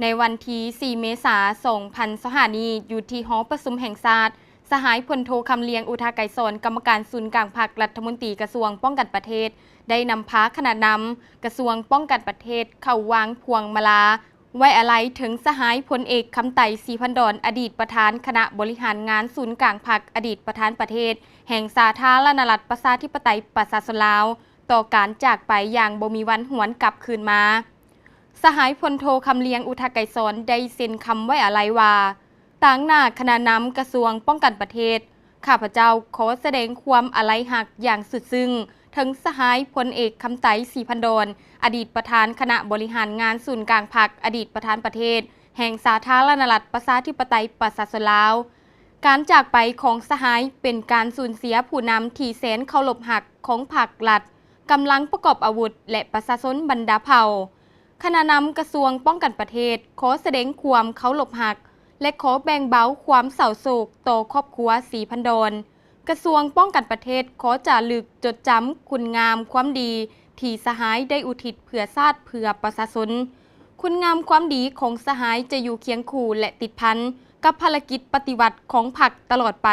ໃນວັນທີສີ່ເມສາສອງພັນຊາວຫ້ານີ້ ຢູ່ທີ່ຫໍປະຊຸມແຫ່ງຊາດ, ສະຫາຍພົນໂທ ຄຳລຽງ ອຸທະໄກສອນ ກຳມະການສູນກາງພັກ, ລັດຖະມົນຕີກະຊວງປ້ອງກັນປະເທດ ໄດ້ນຳພາຄະນະນຳກະຊວງປ້ອງກັນປະເທດເຂົ້າວາງພວງມາລາໄວ້ອາໄລເຖິງສະຫາຍພົນເອກ ຄຳໄຕ ສີພັນດອນ ອະດີດປະທານຄະນະບໍລິຫານງານສູນກາງພັກ, ອະດີດປະທານປະເທດແຫ່ງສາທາລະນະລັດປະຊາທິປະໄຕປະຊາຊົນລາວ ຕໍ່ການຈາກໄປຢ່າງບໍ່ມີວັນຫວນກັບຄືນມາ. ສະຫາຍພົນໂທ ຄຳລຽງ ອຸທະໄກສອນ ໄດ້ເຊັນຄຳໄວ້ອາໄລວ່າ, ຕາງໜ້າຄະນະນຳກະຊວງປ້ອງກັນປະເທດ, ຂ້າພະເຈົ້າຂໍສະແດງຄວາມອາໄລຮັກຢ່າງສຸດຊຶ້ງເຖິງສະຫາຍພົນເອກ ຄຳໄຕ ສີພັນດອນ ອະດີດປະທານຄະນະບໍລິຫານງານສູນກາງພັກ, ອະດີດປະທານປະເທດແຫ່ງສາທາລະນະລັດປະຊາທິປະໄຕປະຊາຊົນລາວ. ການຈາກໄປຂອງສະຫາຍເປັນການສູນເສຍຜູ້ນຳທີ່ແສນເຄົາລົບຮັກຂອງພັກລັດ, ກຳລັງປະກອບອາວຸດ ແລະ ປະຊາຊົນບັນດາເຜົ່າ. ຄະນະນຳກະຊວງປ້ອງກັນປະເທດ ຂໍສະແດງຄວາມເຄົາລົບຮັກ ແລະ ຂໍແບ່ງເບົາຄວາມເສົ້າໂສກຕໍ່ຄອບຄົວ ສີພັນດອນ. ກະຊວງປ້ອງກັນປະເທດ ຂໍຈາລຶກຈົດຈຳຄຸນງາມຄວາມດີທີ່ສະຫາຍໄດ້ອຸທິດເພື່ອຊາດເພື່ອປະຊາຊົນ. ຄຸນງາມຄວາມດີຂອງສະຫາຍຈະຢູ່ຄຽງຄູ່ ແລະ ຕິດພັນກັບພາລະກິດປະຕິວັດຂອງພັກຕະຫຼອດໄປ.